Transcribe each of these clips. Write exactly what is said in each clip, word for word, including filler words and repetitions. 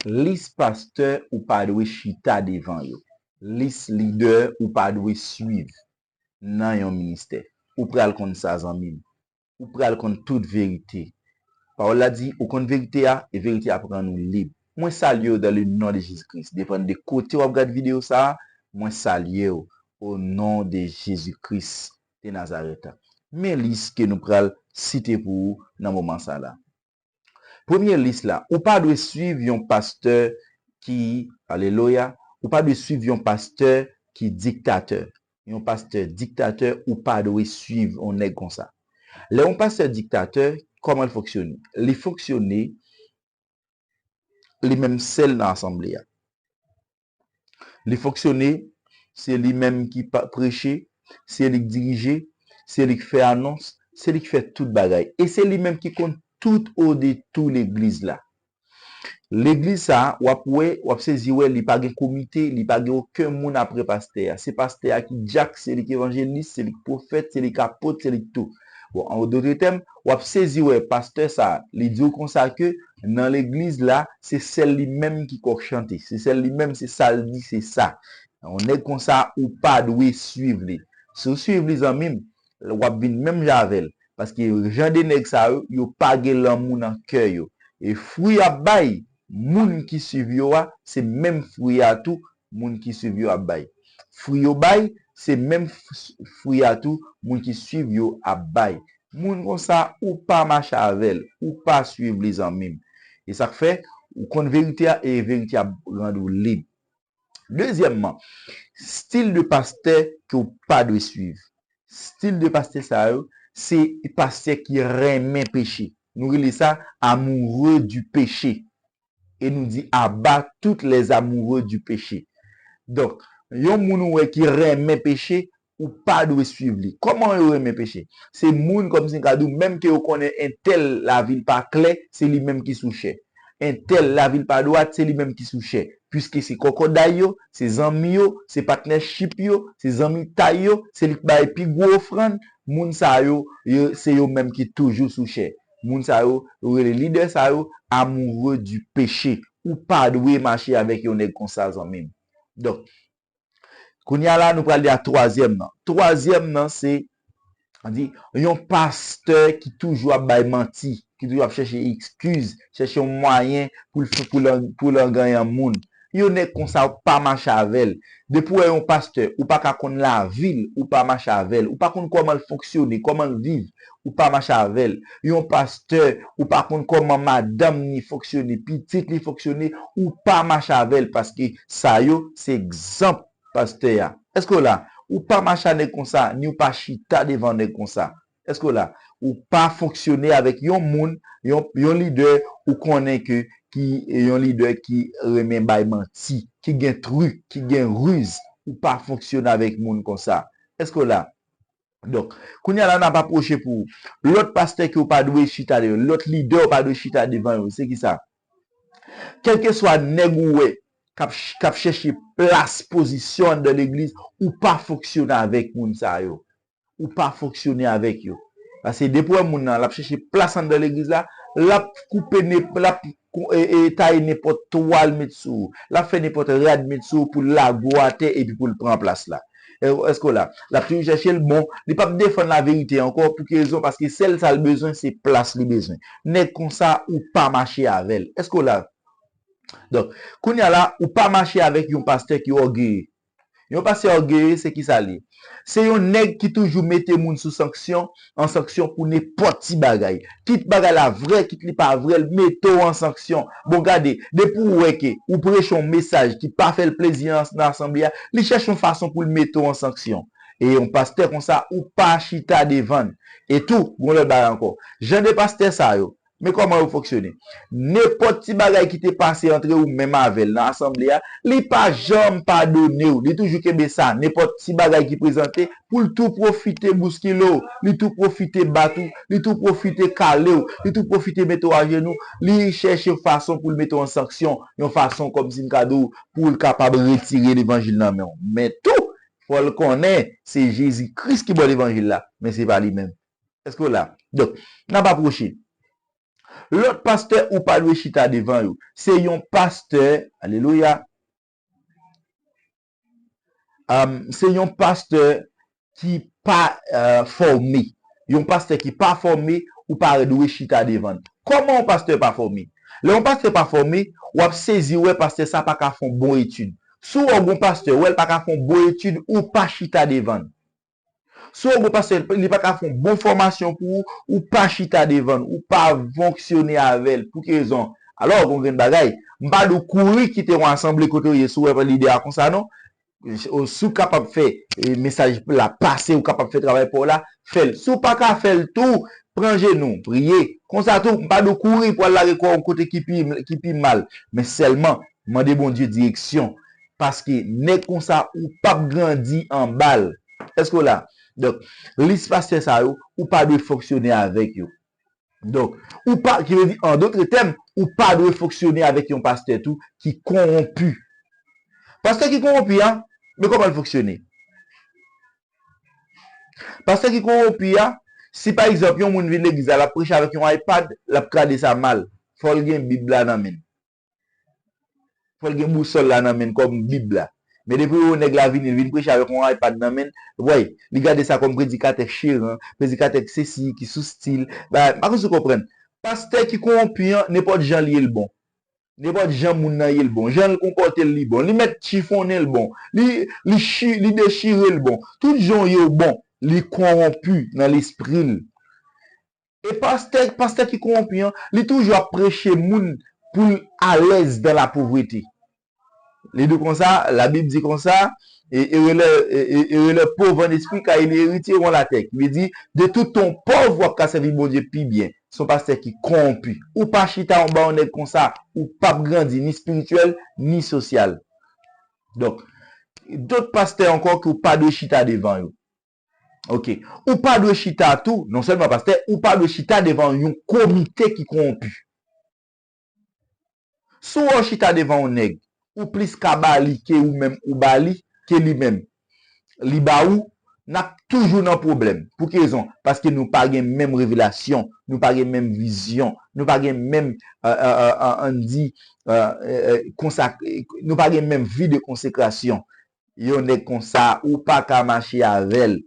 Lis pastè ou pa dwe chita devan yo. Lis lidè ou pa dwe swiv nan yon ministè. Ou pral konn sa, zanmi m. Ou pral konn tout verite. Pawòl la di, ou konn verite a, e verite a ap rann ou lib. Mwen salye w dans le nom de Jésus-Christ. Depann de kote w ap gad videyo sa a, mwen salye w o non de Jezi Kris de Nazarèt. Men lis ke nou pral site pou ou nan moman sa la. Premye lis la, ou pa dwe swiv yon pastè ki, alelouya, ou pa dwe swiv yon pastè ki diktatè. Yon pastè diktatè, ou pa dwe swiv yon nèg konsa. Lè yon pastè diktatè, kòman l fonksyone? Li fonksyone li menm sèl nan asanble a. Li fonksyone, se li menm ki pa- preche, se li k dirije, se li k fè anons, se li k fè tout bagay. E se li menm ki konn tout o de tou legliz la. Legliz sa a, w ap wè, w ap sezi wè, li pa gen komite, li pa gen okenn moun apre pastè a. Se pastè a ki dyak, se li k evanjelis, se li k pwofèt, se li k apot, se li k tou. Bon, an dòt tèm, w ap sezi wè pastè sa a, li di w konsa ke nan legliz la, se sèl li menm ki kòk chante. Se sèl li menm, se sa l di, se sa. Yon nèg konsa, ou pa dwe swiv li. Si w swiv li, zanmi m, w ap vin menm jan avè l. Paske jan de nèg sa yo, yo pa gen lanmou nan kè yo. E fwi y ap bay, moun ki swiv yo a, se menm fwi a tou, moun ki swiv yo ap bay. Fwi yo bay, se menm f- fwi a tou, moun ki swiv yo ap bay. Moun konsa, ou pa mache avè l, ou pa swiv li, zanmi m. E sa k fè, ou konn verite a, e verite a ap rann ou lib. Dezyèmman, stil de pastè ke w pa dwe swiv. Stil de pastè sa yo, se pastè ki renmen peche. Nou rele sa amoureux du péché. E nou di, à bas toutes les amoureux du péché. Donk, yon moun ou wè ki renmen peche, ou pa dwe swiv li. Kòman yo renmen peche? Se moun kòmsi n ka di w, menm ke yo konnen entèl lavi l pa klè, se li menm ki sou chè. Entèl lavi l pa dwat, se li menm ki sou chè. Piske se kòkòday yo, se zanmi yo, se patnèchip yo, se zanmitay yo, se li k bay pi gwo ofrann, moun sa yo, yo se yo menm ki toujou sou chè. Moun sa yo, yo rele lidè sa yo, amoureux du péché. Ou pa dwe mache avèk yon nèg konsa, zanmi m. Donk, kounye a la, nou pral li a twazyèm nan. Twazyèm nan, se, an di, yon pastè ki toujou ap bay manti, ki toujou ap chèche ekskiz, chèche yon mwayen pou l fè, pou l an- pou l anganyan moun. Yon nèg konsa, ou pa mache avè l. Depi w wè yon pastè, ou pa ka konn lavi l, ou pa mache avè l. Ou pa konn kòman l fonksyone, kòman l viv, ou pa mache avè l. Yon pastè, ou pa konn kòman madanm ni fonksyone, pitit li fonksyone, ou pa mache avè l, paske sa yo se egzanp pastè a. Èske w la? Ou pa mache a nèg konsa, ni ou pa chita devan nèg konsa. Èske w la? Ou pa fonksyone avèk yon moun, yon, yon lidè ou konnen ke ki yon lidè ki renmen bay manti, ki gen trik, ki gen riz. Ou pa fonksyone avèk moun konsa. Èske w la? Donk, kounye a la n ap apwoche pou ou. Lòt pastè ke w pa dwe chita devan, lòt lidè w pa dwe chita devan yo, se ki sa? Kèlkeswa nèg ou wè k ap ch- k ap chèche plas, pozisyon anndan legliz, ou pa fonksyone avèk moun sa yo. Ou pa fonksyone avèk yo. Paske depi w wè moun nan, l ap chèche plas anndan legliz la, l ap koupe ne, l ap kou- e, e, taye nenpòt twa l met sou ou. L ap fè nenpòt rad met sou ou pou l lage w atè epi pou l pran plas la. E, èske w la? L ap toujou chèche l, bon, li p ap defann laverite ankò, pou ki rezon? Paske sèl sa l bezwen, se plas li bezwen. Nèg konsa, ou pa mache avè l. Èske w la? Donk, kounye a la, ou pa mache avèk yon pastè ki ògeye. Yon pastè ògeye, se ki sa l ye? Se yon nèg ki toujou mete moun sou sanksyon, an sanksyon pou nenpòt ti bagay. Kit bagay la vrè, kit li pa vrè, l mete w an sanksyon. Bon, gade, depi w wè ke ou preche yon mesaj ki pa fè l plezi an- nan asanble a, li chèche yon fason pou l mete w an sanksyon. E yon pastè konsa, ou pa chita devan l. E tou, gon lòt bagay ankò. Jan de pastè sa yo, men kòman yo fonksyone. Nenpòt ti bagay ki te pase antre ou menm avè l nan asanble a, li pa janm padone w. Li toujou kenbe sa. Nenpòt ti bagay ki prezante, pou l tou pwofite bouskile w, li tou pwofite bat ou, li tou pwofite kale w, li tou pwofite mete w ajenou, li chèche fason pou l mete w an sanksyon, yon fason kòmsi n ka di w, pou l kapab retire levanjil nan men w. Men tou, fò l konnen se Jezi Kris ki ba w levanjil la, men se pa li menm. Èske w la? Donk, n ap apwoche. Lòt pastè ou pa dwe chita devan yo. Se yon pastè, alelouya, um, se yon pastè ki pa uh, fòme. Yon pastè ki pa fòme, ou pa dwe chita devan. Kòman yon pastè pa fòme? Lè yon pastè pa fòme, w ap sezi wè pastè sa pa ka fè yon bon etid. Si w wè yon pastè, wè l pa ka fè yon bon etid, ou pa chita devan. Si w wè yon pastè, li pa ka fè yon bon fòmasyon pou ou, ou pa chita devan, ou pa fonksyone avè l. Pou ki rezon? Alò, gon grenn bagay, m pa di w kouri kite yon asanble kote w ye si w wè lidè a konsa non. Si w kapab fè e, mesaj la pase, ou kapab fè travay pa w la, fè l. Si w pa ka fè l tou, pran jenou, priye. Konsa tou, m pa di w kouri pou al lage kò w yon kote ki pi, ki pi mal. Men sèlman, mande Bondye direksyon. Paske nèg konsa, ou p ap grandi anba l. Èske w la? Donk, lis pastè sa yo, ou pa dwe fonksyone avèk yo. Donk, ou pa, ki vle di, an dòt tèm, ou pa dwe fonksyone avèk yon pastè tou ki kowonpi. Pastè ki kowonpi a, men kòman l fonksyone? Pastè ki kowonpi a, si pa egzanp, yon moun vin legliz la, l ap preche avèk yon iPad, l ap gade sa mal. Fò l gen Bib la nan men l. Fò l gen bousòl la nan men l kòm Bib la. Men depi yon nèg la vini, l vin preche avèk yon iPad nan men l, w wè, li gade sa kòm predikatè cheran, predikatè sesi, ki sou stil. Bagay, m pa konn si w konprann. Pastè ki kowonpi an, nenpòt jan l ye l bon. Nenpòt jan moun nan ye l bon. Jan l konpòte l li bon. Li mèt chifonnen l bon. Li, li, chi, li dechire l bon. Tout jan w ye w bon. Li kowonpi nan lespri l. E pastè, pastè ki kowonpi an, li toujou ap preche moun pou l alèz dan lapovrete. Li di konsa, Labib di konsa, e, heureux les, e, e, heureux les pauvres en esprit, car ils hériteront la terre. Ki vle di, de tout ton pòv, w ap ka sèvi Bondye pi byen. Se yon pastè ki kowonpi. Ou pa chita anba yon nèg konsa, ou p ap grandi ni espirityèl, ni sosyal. Donk, dòt pastè ankò ke w pa dwe chita devan yo. Ok. Ou pa dwe chita tou, non sèlman pastè, ou pa dwe chita devan yon komite ki kowonpi. Si w wè w chita devan yon nèg, ou plis ka ba li ke ou menm ou ba li, ke li menm li ba ou, n ap toujou nan pwoblèm. Pou ki rezon? Paske nou pa gen menm revelasyon, nou pa gen menm vizyon, nou pa gen menm, euh, euh, euh, euh, ann di, euh, euh, euh, konsa, nou pa gen menm vi de konsekrasyon. Yon nèg konsa, ou pa ka mache avè l.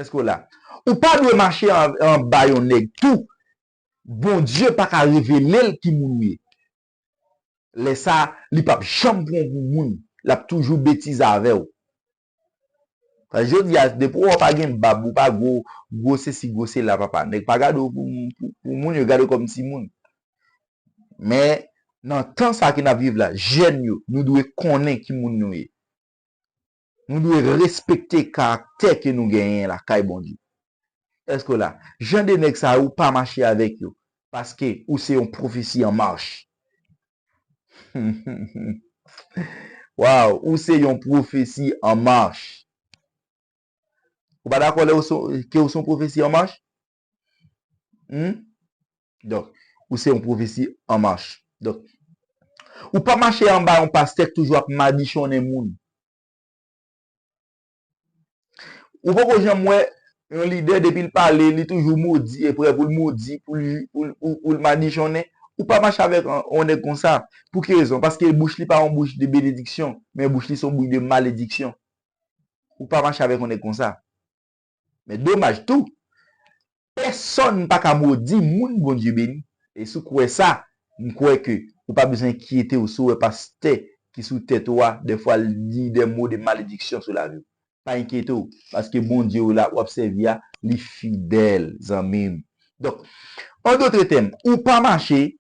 Èske w la? Ou pa dwe mache an, anba yon nèg tou. Bondye pa ka revele l ki moun ou ye. Lè sa, li p ap janm pran w pou moun. L ap toujou betize avè w. Paske jodi a, depi w pa gen bab, ou pa gwo, gwo sesi, gwo sela, papa. Nèg pa gade w pou, pou, pou moun, yo gade w kòm timoun. Men, nan tan sa ke n ap viv la, jèn yo, nou dwe konnen ki moun nou ye. Nou dwe respekte karaktè ke nou genyen lakay Bondye. Èske w la? Jan de nèg sa yo, ou pa mache avèk yo. Paske ou se yon pwofesi an mach. Waw, ou se yon pwofesi an mach. Ou pa dakò lè ou se, ke ou se yon pwofesi an mach? Hmm? Donk, ou se yon pwofesi an mach. Donk, ou pa mache anba yon pastè k toujou ap madichonnen moun. Ou poko janm wè yon lidè, depi l pale, li toujou modi, e prè pou l modi, pou l, pou l, pou, pou l madichonnen. Ou pa mache avèk yon, yon nèg konsa. Pou ki rezon? Paske bouch li pa yon bouch de benediksyon, men bouch li se yon bouch de malediksyon. Ou pa mache avèk yon nèg konsa. Men domaj tou, pèsonn pa ka modi moun Bondye beni. E si w kwè sa, m kwè ke ou pa bezwen enkyete w si w wè pastè ki sou tèt ou a, dèfwa l di de mo de malediksyon sou lavi w. Pa enkyete w, paske Bondye w la w ap sèvi a, li fidèl, zanmi m. Donk, an dòt tèm, ou pa mache,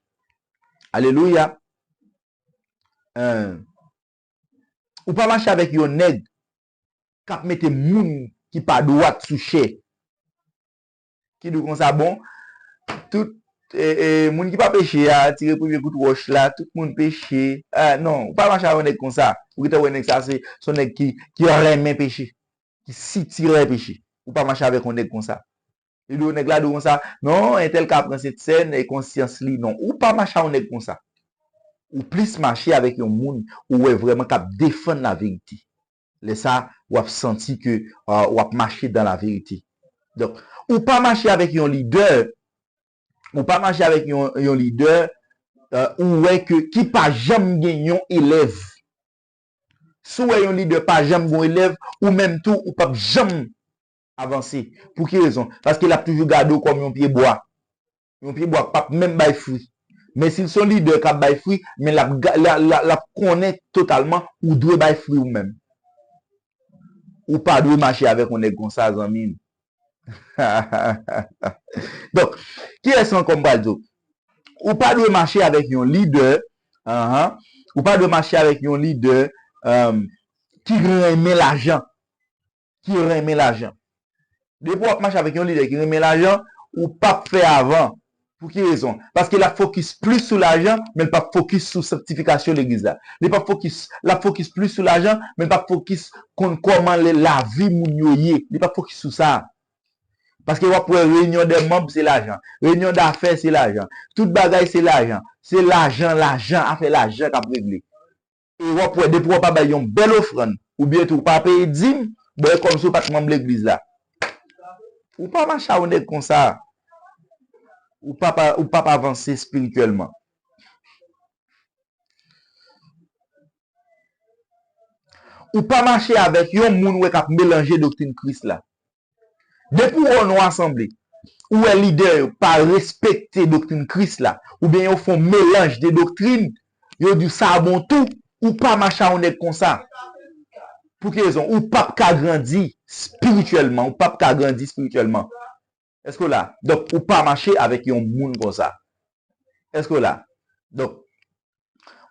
alelouya, euh, ou pa mache avèk yon nèg k ap mete moun ki pa dwat sou chè. Ki di w konsa, bon, tout e, e, moun ki pa peche a, tire premye kout wòch la, tout moun peche. Ah, non, ou pa mache avèk yon nèg konsa. Ou gentan wè nèg sa, se, se yon nèg ki, ki renmen peche, ki sitirè peche. Ou pa mache avèk yon nèg konsa. Li di w nèg la di w konsa, non, entèl ka pran sentsèn, e konsyans li, non. Ou pa mache avèk yon nèg konsa. Ou plis mache avèk yon moun, ou wè vrèman k ap defann laverite. Lè sa, w ap santi ke, euh, w ap mache dan laverite. Donk, ou pa mache avèk yon lidè Ou pa mache avèk yon, yon lidè, euh, ou wè ke, ki pa janm gen yon elèv. Si w wè yon lidè pa janm gen yon elèv, ou menm tou, ou p ap janm avanse. Pou ki rezon? Paske l ap toujou gade w kòm yon pye bwa. Yon pye bwa k p ap menm bay fwi. Men si l se yon lidè k ap bay fwi, men l ap ga-, l a, l a, l ap konnen totalman ou dwe bay fwi ou menm. Ou pa dwe mache avèk yon nèg konsa, zanmi m. Donk, kiyès ankò m pral di w? Ou pa dwe mache avèk yon lidè, ahan, ou pa dwe mache avèk yon lidè, um, ki renmen lajan, ki renmen lajan. Depi w ap mache avèk yon lidè ki renmen lajan, ou p ap fè avan. Pou ki rezon? Paske l ap fokis plis sou lajan, men l p ap fokis sou sanktifikasyon legliz la. Li p ap fokis, l ap fokis plis sou lajan, men l p ap fokis konn kòman le-, lavi moun yo ye. Li p ap fokis sou sa. Paske w ap wè reyinyon dè manm se lajan, reyinyon dafè se lajan, tout bagay se lajan, se lajan, lajan, afè lajan k ap regle. E w ap wè, depi w pa bay yon bèl ofrann, oubyen tou w pa peye dim, bon, e kòmsi w pa t manm legliz la. Ou pa mache a yon nèg konsa. Ou p ap, ou p ap avanse espirityèlman. Ou pa mache avèk yon moun ou wè k ap melanje doktrin Kris la. Depi w wè w nan yon asanble, ou wè lidè yo pa respekte doktrin Kris la, oubyen yo fè yon melanj de doktrin, yo di w sa bon tou, ou pa mache a yon nèg konsa. Pou ki rezon? Ou p ap ka grandi espirityèlman, ou p ap ka grandi espirityèlman. Èske w la? Donk, ou pa mache avèk yon moun konsa. Èske w la? Donk,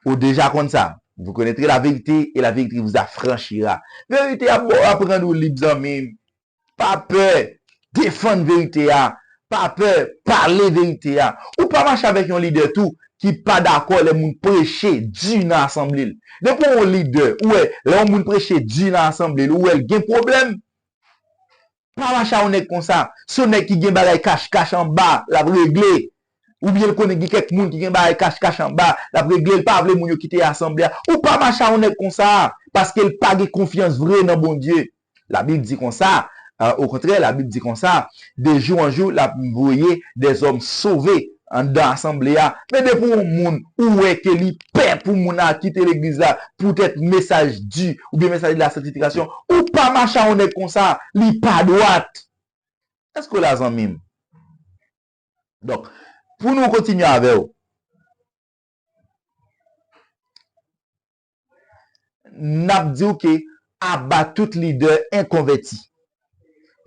ou deja konn sa. Vous connaîtrez la vérité et la vérité vous affranchira. Verite a ap rann ou lib, zanmi m. Pa pè defann verite a. Pa pè pale verite a. Ou pa mache avèk yon lidè tou ki pa dakò lè moun preche di nan asanble l. Depi w yon lidè, ou wè, lè yon moun preche di nan asanble l, ou wè l gen pwoblèm, pa mache a yon nèg konsa. Se yon nèg ki gen bagay kach kach anba, l ap regle. Oubyen l konnen gen kèk moun ki gen bagay kach kach anba, l ap regle, l pa vle moun yo kite asanble a. Ou pa mache a yon nèg konsa, paske l pa gen konfyans vre nan Bondye. Labib di konsa, euh, okontrè, Labib di konsa, de jou an jou, l ap voye des hommes sauvés anndan asanble a. Men depi yon moun, ou wè ke li pè pou moun a kite legliz la, poutèt mesaj di, oubyen mesaj de la sanktifikasyon, ou pa mache a yon nèg konsa, li pa dwat. Èske w la, zanmi m? Donk, pou nou kontinye avè w, n ap di w ke aba tout lidè enkonvèti.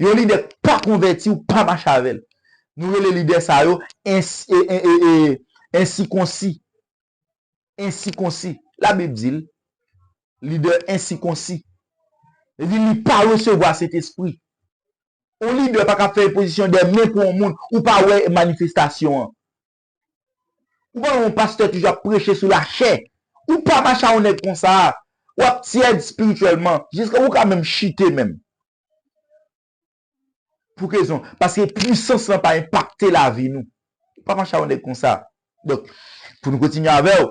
Yon lidè k pa konvèti, ou pa mache avè l. Nou rele lidè sa yo ens-, e, e, e, e, ensikonsi. Ensikonsi. Labib di l, lidè ensikonsi. Li di li pa resevwa Sentespri. Yon lidè pa ka fè enpozisyon de men pou yon moun, ou pa wè manifestasyon an. Ou pa wè yon pastè toujou ap preche sou lachè. Ou pa mache a yon nèg konsa. W ap tyèd espirityèlman. Jiska ou ka menm chite menm. Pou ki rezon? Paske pwisans lan pa enpakte lavi nou. Ou pa mache a yon nèg konsa. Donk, pou nou kontinye avè w,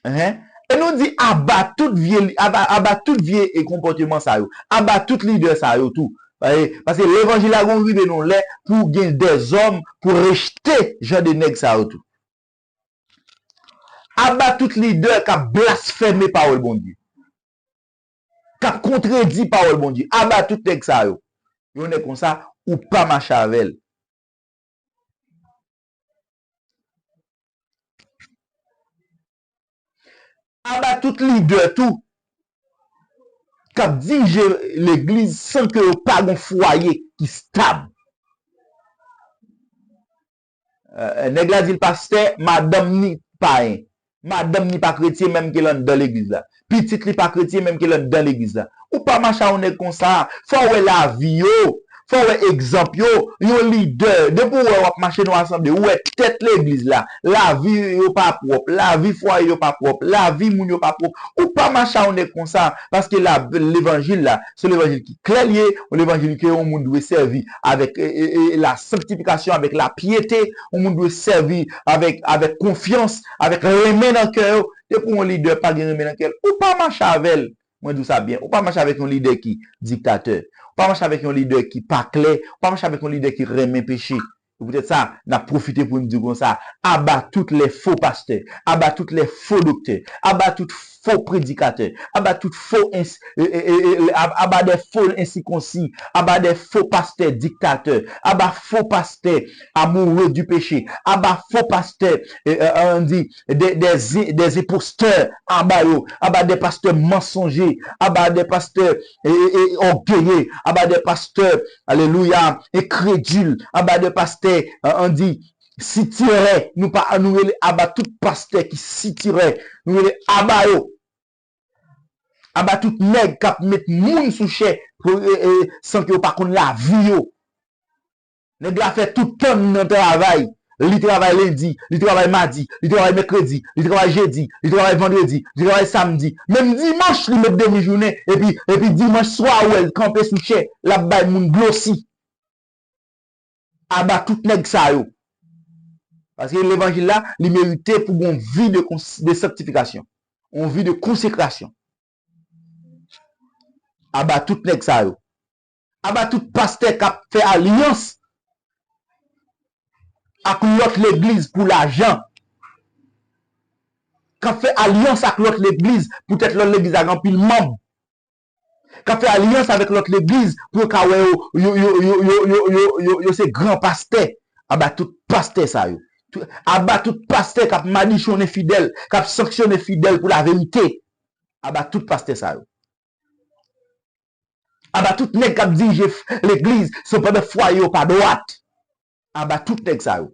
Enhen. E nou di aba tout vye, aba, aba tout vye e konpòteman sa yo. Aba tout lidè sa yo tou. Paske, paske levanjil la gon rive nan lè pou gen dèzòm pou rejte jan de nèg sa yo tou. Aba tout lidè k ap blasfeme pawòl Bondye. K ap kontredi pawòl Bondye. Aba tout nèg sa yo. Yon nèg konsa, ou pa mache avè l. Aba tout lidè tou k ap dirije legliz san ke yo pa gon fwaye ki stab. Euh, nèg la di l pastè, madanm ni payen. Madanm ni pa kretyen menm ke l anndan legliz la. Pitit li pa kretyen menm ke l anndan legliz la. Ou pa mache a yon nèg konsa. Fò w wè lavi yo. Fò w wè egzanp yo. Yon lidè. Depi w wè w ap mache nan asanble, ou wè tèt legliz la. Lavi yo pa pwòp. Lavi fwaye yo pa pwòp. Lavi moun yo pa pwòp. Ou pa mache a yon nèg konsa. Paske la, levanjil la, se levanjil ki klè l ye, yon levanjil ke yon moun dwe sèvi avèk, e, e, e, la sanktifikasyon, avèk lapyete, yon moun dwe sèvi avèk, avèk konfyans, avèk renmen nan kè yo. Depi yon lidè pa gen renmen nan kè l, ou pa mache avè l. Mwen di w sa byen, ou pa mache avèk yon lidè ki diktatè. Ou pa mache avèk yon lidè ki pa klè. Ou pa mache avèk yon lidè ki renmen peche. Se poutèt sa, n ap pwofite pou n di konsa, aba tout lè fo pastè, aba tout lè fo doktè, aba tout fo predikatè, aba tout fo ens, e, e, e, e, ab- aba dè fo ensikonsi, aba dè fo pastè diktatè, aba fo pastè amoureux du péché, aba fo pastè, e, e, an di, dè, dè, dè enpostè, aba yo, aba dè pastè mansonje, aba dè pastè e, e, e, ògeye, aba dè pastè, alelouya, enkredil, aba dè pastè, an, an di, sitirè, nou pa, nou rele aba tout pastè ki sitirè, nou rele aba yo. Aba tout nèg k ap met moun sou chè pou, e, e, san ke yo pa konn lavi yo. Nèg la fè tout tan nan travay. Li travay lendi, li travay madi, li travay mèkredi, li travay jedi, li travay vandredi, li travay samdi. Menm dimanch, li met demi jounen, epi, epi dimanch swa, ou wè l kanpe sou chè, l ap bay moun glosi. Aba tout nèg sa yo. Paske levanjil la, li merite pou gon vi de, kons- de sanktifikasyon, yon vi de konsekrasyon. Aba tout nèg sa yo. Aba tout pastè k ap fè alyans ak lòt legliz pou lajan. K ap fè alyans ak lòt legliz poutèt lòt legliz la gen anpil manm. K ap fè alyans avèk lòt legliz pou yo ka wè yo, yo, yo se gran pastè. Aba tout pastè sa yo. Tou- Aba tout pastè k ap madichonnen fidèl, k ap sanksyone fidèl pou laverite. Aba tout pastè sa yo. Aba tout nèg k ap dirije f- legliz sepandan fwaye yo pa dwat. Aba tout nèg sa yo.